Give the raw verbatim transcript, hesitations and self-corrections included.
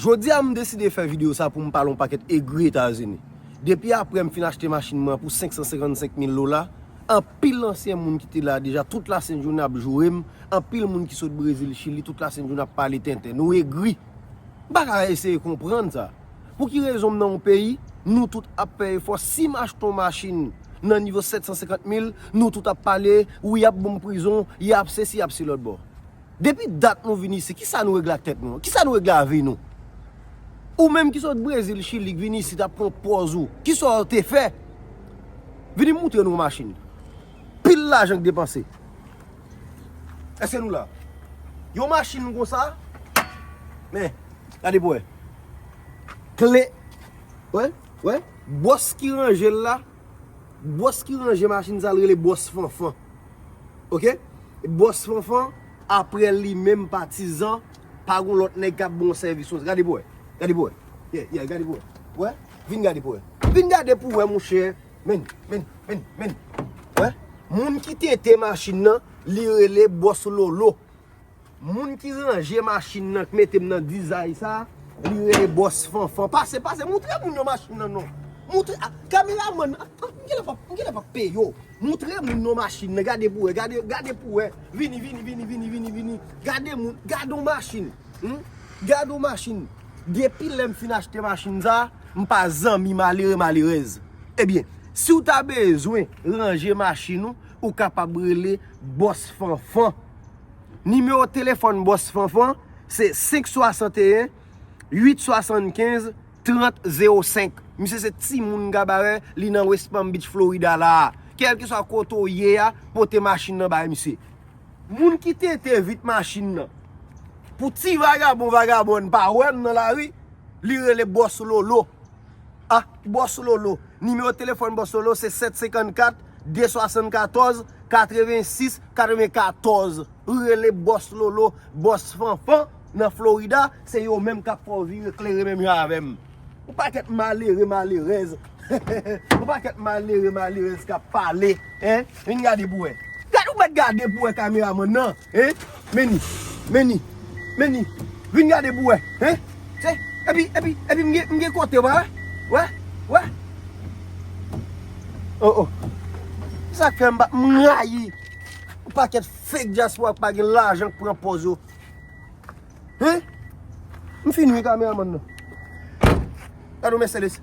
Jodi a, m deside fè videyo sa pou m pale yon pakèt egri Etazini. Depi apre m fin achte machin mwen pou senk san senkannsenk mil dola, anpil ansyen moun ki te la deja, tout lasentjounen ap joure m, anpil moun ki sot Brezil, Chili, tout lasentjounen ap pale tenten. Nou egri. M pa ka eseye konprann sa. Pou ki rezon m nan yon peyi, nou tout ap fè efò, si m achte yon machin nan nivo sèt san senkant mil, nou tout ap pale, wi, y ap ban m prizon, y ap sesi, y ap se lòt bò. Depi dat nou vin isi, kisa nou regle ak tèt nou? Kisa nou regle a vi nou? Ou menm ki sot Brezil, Chili, k vin isi, t ap pran pòz ou. Kisa w te fè? Vini m moutre nou yon machin. Pil lajan k depanse. Èske nou la? Yon machin konsa, men, gade pou wè. Kle, wè, wè, bòs ki ranje l la, bòs ki ranje machin sa, l rele bòs Fanfan. Oke? Bòs Fanfan, apre li menm patizan, pa gon lòt nèg k ap bon sèvis konsa. Gade pou wè. Gade pou wè. Yeah, yeah, gade pou wè. Wè? Vin gade pou wè. Vin gade pou wè, monchè. Men, men, men, men. Wè? Moun ki tete machin nan, li rele bòs Lolo. Moun ki ranje machin nan, k mete m nan dizay sa, li rele bòs Fanfan. Pase, pase, moutre moun yo machin nan non. Moutre, a, kameramann, a, a, m genlè p ap, m genlè p ap peye w. Moutre moun yo machin nan, gade pou wè, gade, gade pou wè. Vini, vini, vini, vini, vini, vini. Gade moun, gade yon machin. Hmm? Gade yon machin. Depi lè m fin achte machin sa, m pa zanmi malere, malerèz. Ebyen, si w ta bezwen ranje machin ou, ou kapab rele bòs Fanfan. Nimewo telefòn bòs Fanfan, se senk swasanteyen, uit swasannkenz, trant zewo senk. Misye se timoun Gabarè, li nan West Palm Beach, Florida la a. Kèlkeswa kote w ye a, pote machin nan bay misye. Moun ki tete vit machin nan, pou ti vagabon, vagabòn pa wè m nan lari, li rele bòs Lolo. A, bòs Lolo. Nimewo telefòn bòs Lolo se sèt senkannkat, de swasannkatòz, katrevensis, katrevenkatòz. Rele bòs Lolo, bòs Fanfan nan Florida, se yo menm k ap fè w vire klere menm jan avè m. Yon pakèt malere, malerèz. Yon pakèt malere, malerèz k ap pale, en? Vin gade pou wè. Gade, ou mèt gade pou wè kameramann nan, en? Men ni, men ni, men ni. Vin gade pou wè, en? Se, epi, epi, epi m gen, m gen kote, wè, wè, wè. Oh, oh. Sa k fè m pa, m rayi yon pakèt fake dyaspora k pa gen lajan k pran pòz yo. Hen? M fini wi kameramann nan. Gade yon Mercedes.